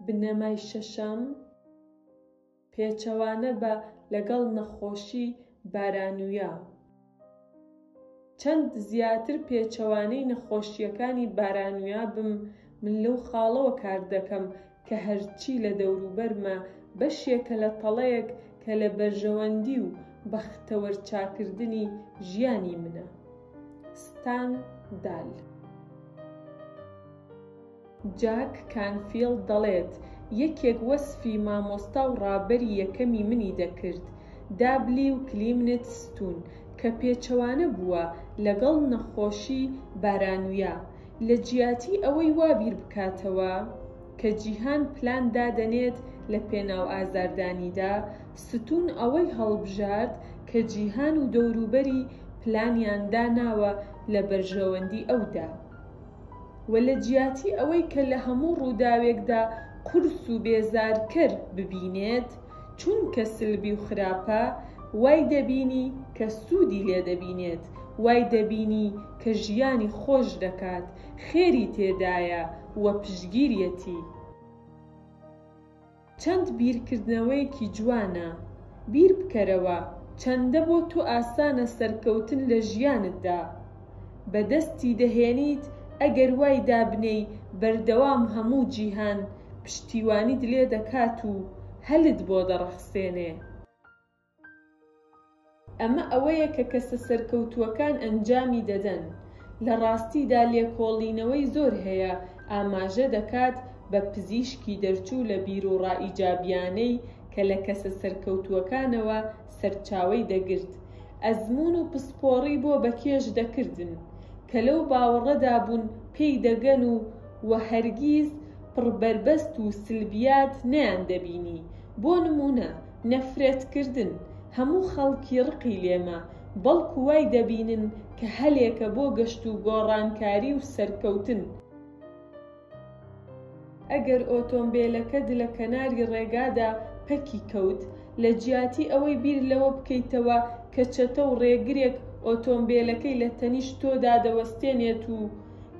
بنەمای شەشەم، پێچەوانە بە لەگەڵ نەخۆشی بارانویا. چەند زیاتر پێچەوانەی نەخۆشییەکانی بارانویا بم، من لەو خاڵەوە کار دەکەم کە هەرچی لە دەوروبەرمە بەشێکە لە تەڵەیەک کە لە بەرژەوەندی و بەختەوەرچاکردنی ژیانی منە. ستان دال. جاک کانفیڵد دەڵێت، یەکێک وەسفی مامۆستا و ڕابەری یەکەمی منی دەکرد، دابلیو کلیمنت ستون، کە پێچەوانە بووە لەگەڵ نەخۆشی بارانویا، لە جیاتی ئەوەی وا بیر بکاتەوە کە جیهان پلان دادەنێت لە پێناو ئازاردانیدا، ستون ئەوەی هەڵبژارد کە جیهان و دەوروبەری پلانیان داناوە لە بەرژەوەندی ئەودا. و لە جیاتی ئەوەی کە لە هەموو ڕووداوێکدا قورس و بێزارکەر ببینێت، چونکە سلبی و خراپە، وای دەبینی کە سوودی لێ دەبینێت، وای دەبینی کە ژیانی خۆش دەکات، خێری تێدایە و پشتگیریەتی. چەند بیرکردنەوەیەکی جوانە، بیر بکەرەوە چەندە بۆ تۆ ئاسانە سەرکەوتن لە ژیانتدا بەدەستی دەهێنیت ئەگەر وای دابنێی بەردەوام هەموو جیهان پشتیوانیت لێدەکات و هەلت بۆ دەڕەخسێنێ. ئەمە ئەوەیە کە کەسە سەرکەوتووەکان ئەنجامی دەدەن. لە ڕاستیدا لێکۆڵینەوەی زۆر هەیە ئاماژە دەکات بە پزیشکی دەرچوو لە بیروڕا ئیجابیانەی کە لە کەسە سەرکەوتووەکانەوە سەرچاوەی دەگرت ئەزموون و پسپۆڕی بۆ بەکێش دەکردن کە لەو باوەڕەدا بوون پێی دەگەن و و هەرگیز پڕبەربەست و سلبیات نەیاندەبینی بۆ نموونە نەفرەتکردن، هەموو خەڵکی ڕقی لێمە، بەڵکو وای دەبینن کە هەلێکە بۆ گەشت و گۆڕانکاری و سەرکەوتن. ئەگەر ئۆتۆمبێلەکەت لە کەناری ڕێگادا پەکی کەوت، لە جیاتی ئەوەی بیر لەوە بکەیتەوە کە چەتە و ڕێگرێک ئۆتۆمبێلەکەی لە تەنیشت تۆدا دەوەستێنێت و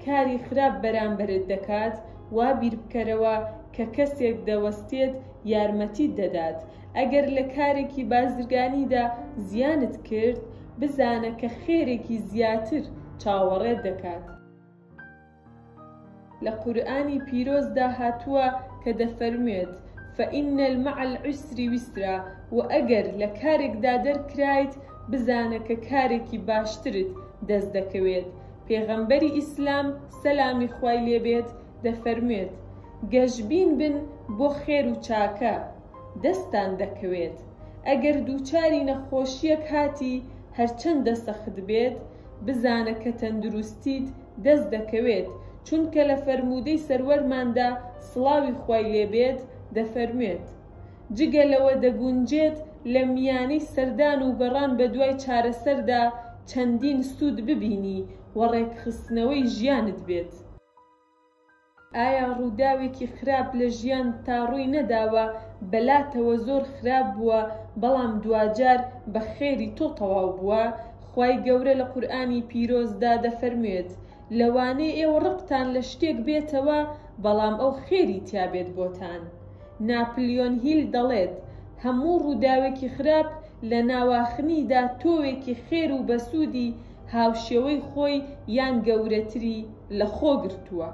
کاری خراپ بەرامبەرت دەکات، وا بیربکەرەوە کە کەسێک دەوەستێت یارمەتیت دەدات، ئەگەر لە کارێکی بازرگانیدا زیانت کرد، بزانە کە خێرێکی زیاتر چاوەڕێت دەکات. لە قورئانی پیرۆزدا هاتووە کە دەفەرموێت، فإن مع العسر یسرا، وە ئەگەر لە کارێکدا دەرکرایت، بزانە کە کارێکی باشترت دەست دەکەوێت، پێغەمبەری ئیسلام، سەلامی خوای لێ بێت، دەفەرموێت، گەشبین بن بۆ خێر و چاکە، دەستتان دەکەوێت. ئەگەر دووچاری نەخۆشییەک هاتی هەرچەندە سەخت بێت، بزانە کە تەندروستیت دەست دەکەوێت، چونکە لە فەرموودەی سەروەرماندا سڵاوی خوای لێ بێت دەفەرموێت، جگە لەوە دەگونجێت لە میانەی سەردان و گەڕان بەدوای چارەسەردا چەندین سوود ببینی و ڕێکخستنەوەی ژیانت بێت. ئایا ڕووداوێکی خراپ لە ژیانتتا ڕووی نەداوە بەلاتەوە زۆر خراپ بووە بەڵام دواجار بە خێری تۆ تەواو بووە؟ خوای گەورە لە قورئانی پیرۆزدا دەفەرموێت، لەوانەیە ئێوە ڕقتان لە شتێک بێتەوە بەڵام ئەو خێری تیابێت بۆتان. ناپلیۆن هیل دەڵێت، هەموو ڕووداوێکی خراپ لە ناواخنیدا تۆوێکی خێر و بەسوودی هاوشێوەی خۆی یان گەورەتری لە خۆ گرتووە.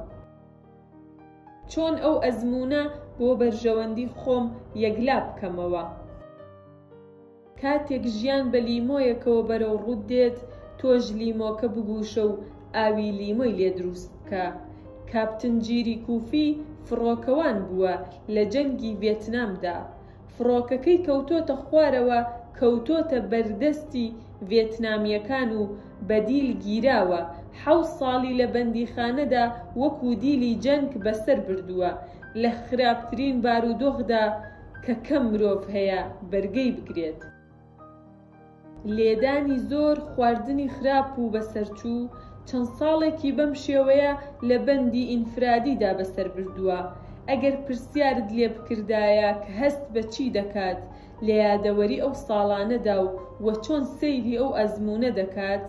چۆن ئەو ئەزموونە بۆ بەرژەوەندی خۆم یەکلا بکەمەوە؟ کاتێک ژیان بە لیمۆیەکەوە بەرەو ڕووت دێت، تۆش لیمۆکە بگوشە و ئاوی لیمۆی لێ دروست بکە. کاپتن جیری کوفی فڕۆکەوان بووە لە جەنگی ڤێتنامدا. فڕۆکەکەی کەوتۆتە خوارەوە کەوتۆتە بەردەستی ڤێتنامیەکان و بە دیل گیراوە، حەوت ساڵی لە بەندیخانەدا وەکو دیلی جەنگ بەسەر بردووە، لە خراپترین بارودۆخدا کە کەم مرۆڤ هەیە بەرگەی بگرێت. لێدانی زۆر، خواردنی خراپ و بەسەرچوو، چەند ساڵێکی بەم شێوەیە لە بەندی ئینفرادیدا بەسەر بردووە. ئەگەر پرسیارت لێ بکردایە کە هەست بە چی دەکات لە یادەوەری ئەو ساڵانەدا و وە چۆن سەیری ئەو ئەزموونە دەکات،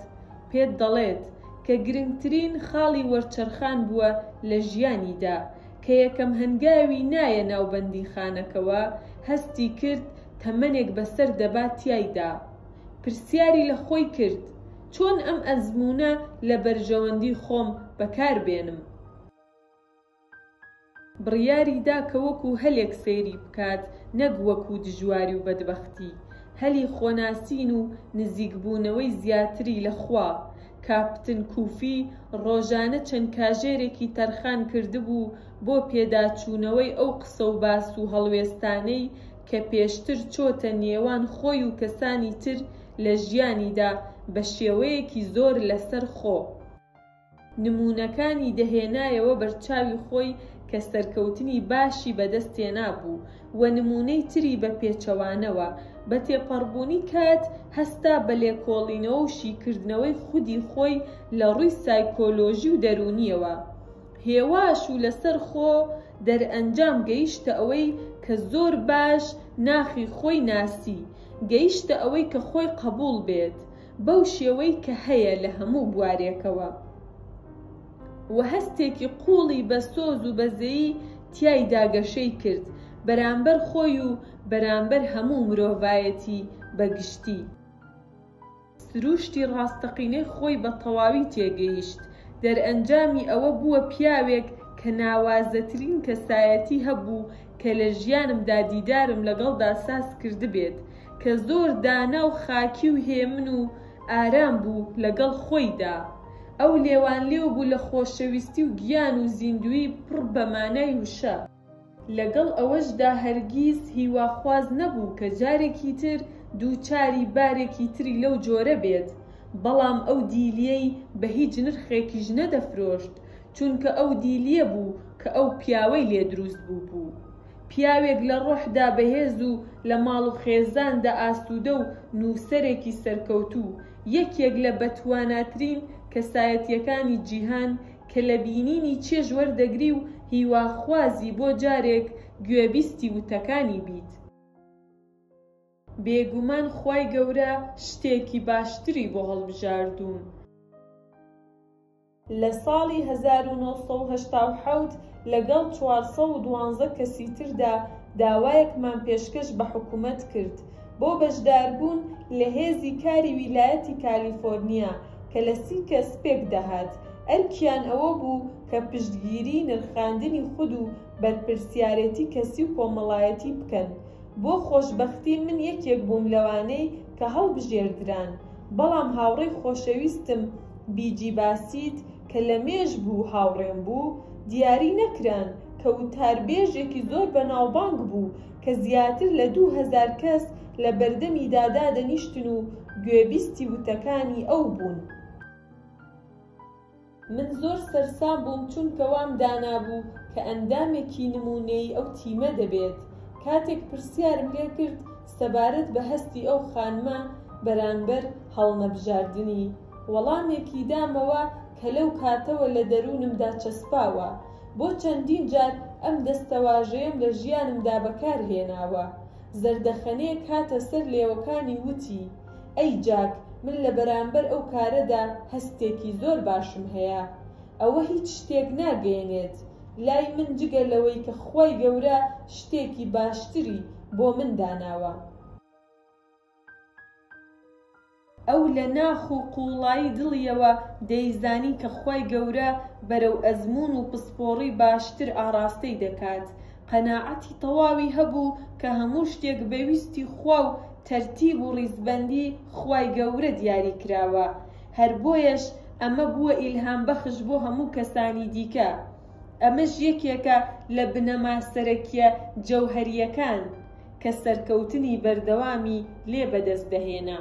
پێت دەڵێت کە گرنگترین خاڵی وەرچەرخان بووە لە ژیانیدا. کە یەکەم هەنگاوی نایە ناو بەندیخانەکەوە، هەستی کرد تەمەنێک بەسەر دەبات تیایدا. پرسیاری لە خۆی کرد، چۆن ئەم ئەزموونە لە بەرژەوەندی خۆم بەکار بێنم؟ بڕیاری دا کە وەکو هەلێک سەیری بکات نەک وەکو دژواری و بەدبەختی، هەلی خۆناسین و نزیکبوونەوەی زیاتری لە خوا. کاپتن کوفی ڕۆژانە چەند کاژێرێکی تەرخان کردبوو بۆ پێداچوونەوەی ئەو قسە و باس و هەڵوێستانەی کە پێشتر چۆتە نێوان خۆی و کەسانی تر لە ژیانیدا بە شێوەیەکی زۆر لەسەر خۆ. نموونەکانی دەهێنایەوە بەرچاوی خۆی کە سەرکەوتنی باشی بەدەست هێنابوو و نموونەی تری بە پێچەوانەوە. بە تێپەڕبوونی کات هەستا بە لێکۆڵینەوە و شیکردنەوەی خودی خۆی لە ڕووی سایکۆلۆژی و دەروونییەوە. هێواش و لەسەر خۆ دەرئەنجام گەیشتە ئەوەی کە زۆر باش ناخی خۆی ناسی، گەیشتە ئەوەی کە خۆی قەبووڵ بێت بەو شێوەی کە هەیە لە هەموو بوارێکەوە و هەستێکی قووڵی بە سۆز و بەزەیی تیایدا گەشەی کرد بەرامبەر خۆی و بەرامبەر هەموو مرۆڤایەتی بە گشتی. سروشتی ڕاستەقینەی خۆی بە تەواوی تێگەیشت، دەرئەنجامی ئەوە بووە پیاوێک کە ناوازەترین کەسایەتی هەبوو کە لە ژیانمدا دیدارم لەگەڵدا ساز کردبێت، کە زۆر دانا و خاکی و هێمن و ئارام بوو لەگەڵ خۆیدا. ئەو لێوانلێو بوو لە خۆشەویستی و گیان و زیندوویی پڕ بە مانای وشە. لەگەڵ ئەوەشدا هەرگیز هیواخواز نەبوو کە جارێکی تر دووچاری بارێکی تری لەو جۆرە بێت، بەڵام ئەو دیلیەی بە هیچ نرخێکیش نەدەفرۆشت، چونکە ئەو دیلیە بوو کە ئەو پیاوەی لێ دروست بووبوو. پیاوێک لە ڕۆحدا بەهێز و لە ماڵ و خێزاندا ئاسوودە و نووسەرێکی سەرکەوتوو، یەکێک لە بەتواناترین کەسایەتییەکانی جیهان کە لە بینینی چێژ وەردەگری و هیواخوازی بۆ جارێک گوێبیستی وتەکانی بیت. بێگومان خوای گەورە شتێکی باشتری بۆ هەڵبژاردووم. لە ساڵی 1987 لەگەڵ 412 کەسی تردا داوایەکمان پێشکەش بە حکومەت کرد بۆ بەشداربوون لە هێزی کاری ویلایەتی کالیفۆرنیا کە لە سی کەس پێکدەهات، ئەرکیان ئەوە بوو کە پشتگیری نرخاندنی خود و بەرپرسیارێتی کەسی و کۆمەڵایەتی بکەن. بۆ خۆشبەختی من یەکێک بووم لەوانەی کە هەڵبژێردران، بەڵام هاوڕێی خۆشەویستم بیجی باسیت کە لە مێژ بوو هاوڕێم بوو، دیاری نەکران، کە وتاربێژێکی زۆر بەناوبانگ بوو کە زیاتر لە 2000 کەس لە بەردەمیدا دادەنیشتن و گوێبیستی وتەکانی ئەو بوون. من زۆر سەرسام بووم چونکە وام دانابوو کە ئەندامێکی نموونەیی ئەو تیمە دەبێت. کاتێک پرسیارم لێکرد سەبارەت بە هەستی ئەو خانمە بەرانبەر هەڵنەبژاردنی، وەڵامێکی دامەوە کە لەو کاتەوە لە دەروونمدا چەسپاوە. بۆ چەندین جار ئەم دەستەواژەیەم لە ژیانمدا بەکار هێناوە. زەردەخەنەیەک هاتە سەر لێوەکانی وتی، ئەی جاک، من لە بەرامبەر ئەو کارەدا هەستێکی زۆر باشم هەیە. ئەوە هیچ شتێک ناگەیەنێت لای من جگە لەوەی کە خوای گەورە شتێکی باشتری بۆ من داناوە. ئەو لە ناخ و قووڵایی دڵیەوە دەیزانی کە خوای گەورە بەرەو ئەزموون و پسپۆڕی باشتر ئاڕاستەی دەکات. قەناعەتی تەواوی هەبوو کە هەموو شتێک بە ویستی خوا و تەرتیب و ڕیزبەندی خوای گەورە دیاری کراوە. هەر بۆیەش ئەمە بووە ئیلهامبەخش بۆ هەموو کەسانی دیکە. ئەمەش یەکێکە لە بنەما سەرەکیە جەوهەرییەکان کە سەرکەوتنی بەردەوامی لێ بەدەست دەهێنا.